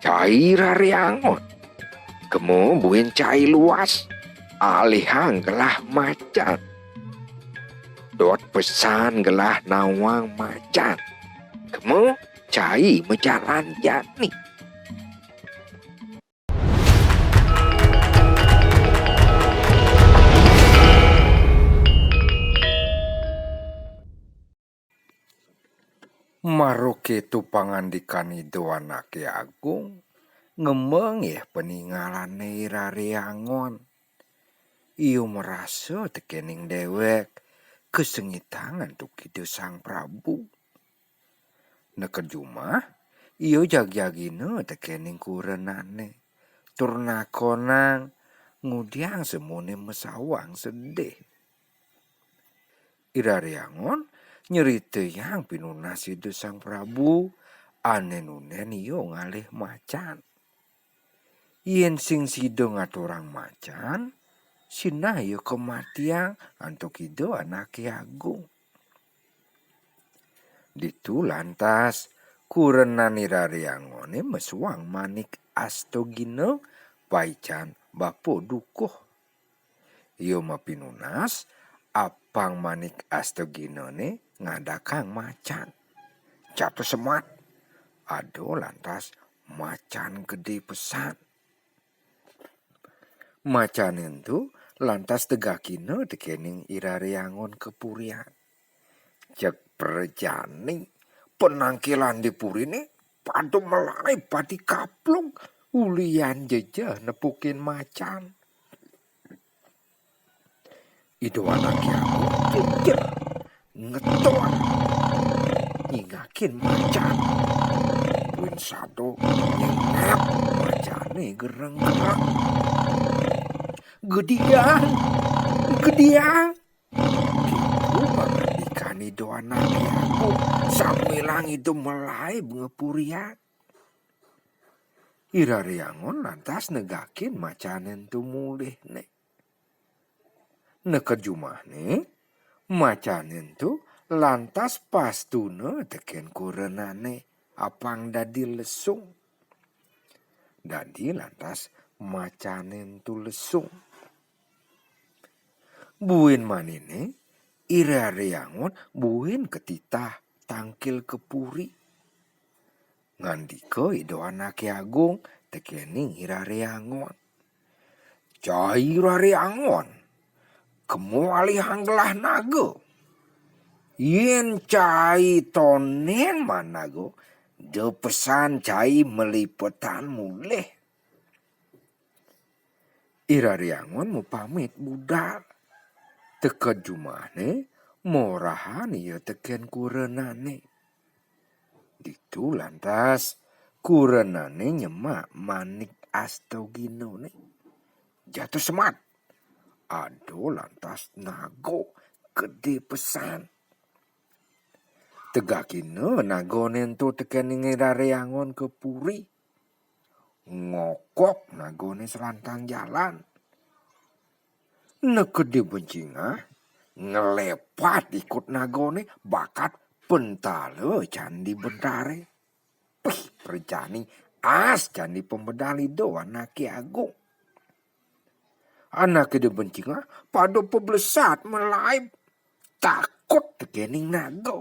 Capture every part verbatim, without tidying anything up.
Cai Rare Angon. Kema buin cai luas, alihang gelah macan. Dot pesan gelah nawang macan. Kema cai majalan jani. Mara keto pangandikan Ida Anake Agung, ngemengih paningalane I Rare Angon. Ia marasa tekening dewek kasengitang antuk Ida Sang Prabu. Neked jumah, ia jagjagina tekening kurenane, tur nakonang ngudiang semune masawang sedih. I Rare Angon nyeritayang pinunas Ida Sang Prabu, ane nunden ia ngalih macan. Yen sing sida ngaturang macan, sinah ia kamatiang antuk Ida Anake Agung. Ditu lantas kurenan I Rare Angone mesuang Manik Astagina paican bapa dukuh. Ia mapinunas apang Manik Astaginane ngadakang macan. Jatuh semat. Ada lantas macan gede pesan. Macane ento lantas tegakina tekening I Rare Angon ka purian. Jeg prajane, penangkilan di purine pada malaib pati kaplung, ulian jejeh nepukin macan. Ida Anake Agung jejeh ngetor nyingakin macan. Buin sada nyengap macane gereng-gereng. "Gediang, gediang!" Kitu pangandikan Ida Anake Agung sambilang Ida malaib ngapurian. I Rare Angon lantas negakin macane ento mulihne. Neked jumahne, macane ento lantas pastuna teken kurenane apang dadi lesung. Dadi lantas macane ento lesung. Buin manine, I Rare Angon buin katitah tangkil ka puri. Ngandika Ida Anake Agung tekening I Rare Angon. "Cai Rare Angon, kema alihang gelah naga. Yen cai tonden maan naga, da pesan cai malipetan mulih." I Rare Angon mapamit budal. Teka jumahne, morahan ia teken kurenane. Ditu lantas kurenane nyemak manik astoginane. Jatuh semat. Ada lantas naga gede pesan. Tegakina nagane ento tekening I Rare Angon ka puri. Ngokok nagane selantang jalan. Nekede bencingah, ngelepat ikut nagane bakat pentala Candi Bentare. Pih, prajani as candi pamedal Ida Anake Agung. Anake da bencingah pada pablesat malaib, takut tekening naga.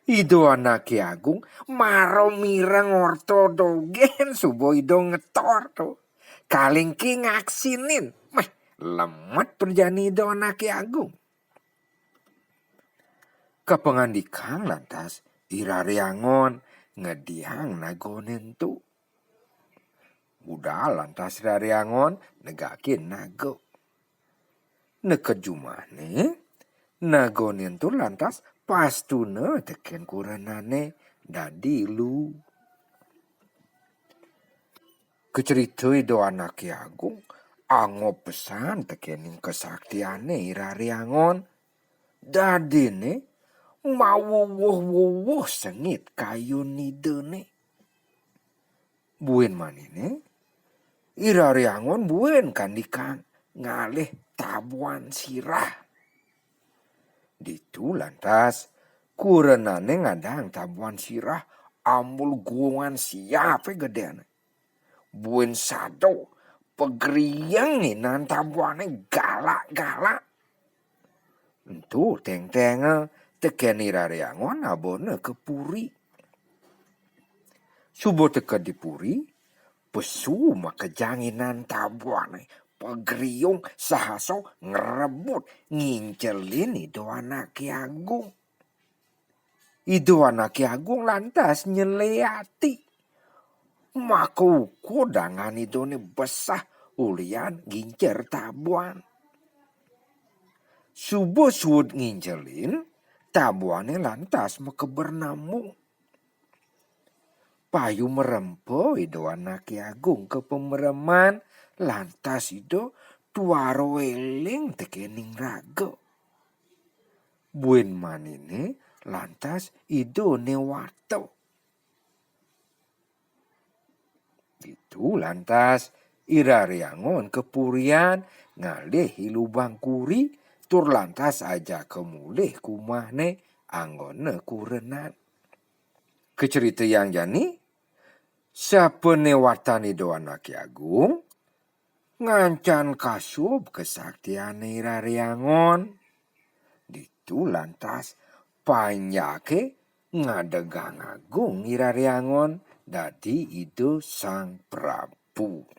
Ida Anake Agung mara mireng orta dogen suba Ida ngetor to. Kalingking aksinin. Meh, lemet prajani Ida Anake Agung. Kapangandikang lantas I Rare Angon ngediang nagane ento. Budal lantas I Rare Angon negakin naga. Neked jumahne, nagane ento lantas pastuna teken kurenane dadi lu. Kacerita Ida Anake Agung, angob pesan tekening kasaktiane I Rare Angon. Dadine mawuwuh-wuwuh sengit kayun Idane. Buin manine, I Rare Angon buin kandikang ngalih tabuan sirah. Ditu lantas kurenane ngadang tabuan sirah ambul guungan siape gedene. Buin sado, pegrieng inan tabuane galak-galak. Ento tengtenge teken I Rare Angon abana ka puri. Suba teka di puri, pesu makejang inan tabuane, pegriung saha so ngrebut ngincelin Ida Anake Agung. Ida Anake Agung lantas nyele ati. Maka ukur dangan Idane besah ulian ngincer tabuan. Suba suud ngincelin, tabuane lantas makeber nambung. Payu marempa Ida Anake Agung ka pamereman, lantas Ida tuara eling tekening raga. Buin manine lantas Idane warta. Ditu lantas I Rare Angon ka purian ngalih I Lubang Kuri, tur lantas ajaka mulih ka umahne anggona kurenan. Kacaritayang jani, sapane wartan Ida Anake Agung, ngancan kasub kasaktiane I Rare Angon. Ditu lantas panjake ngadegang agung I Rare Angon dadi Ida Sang Prabu.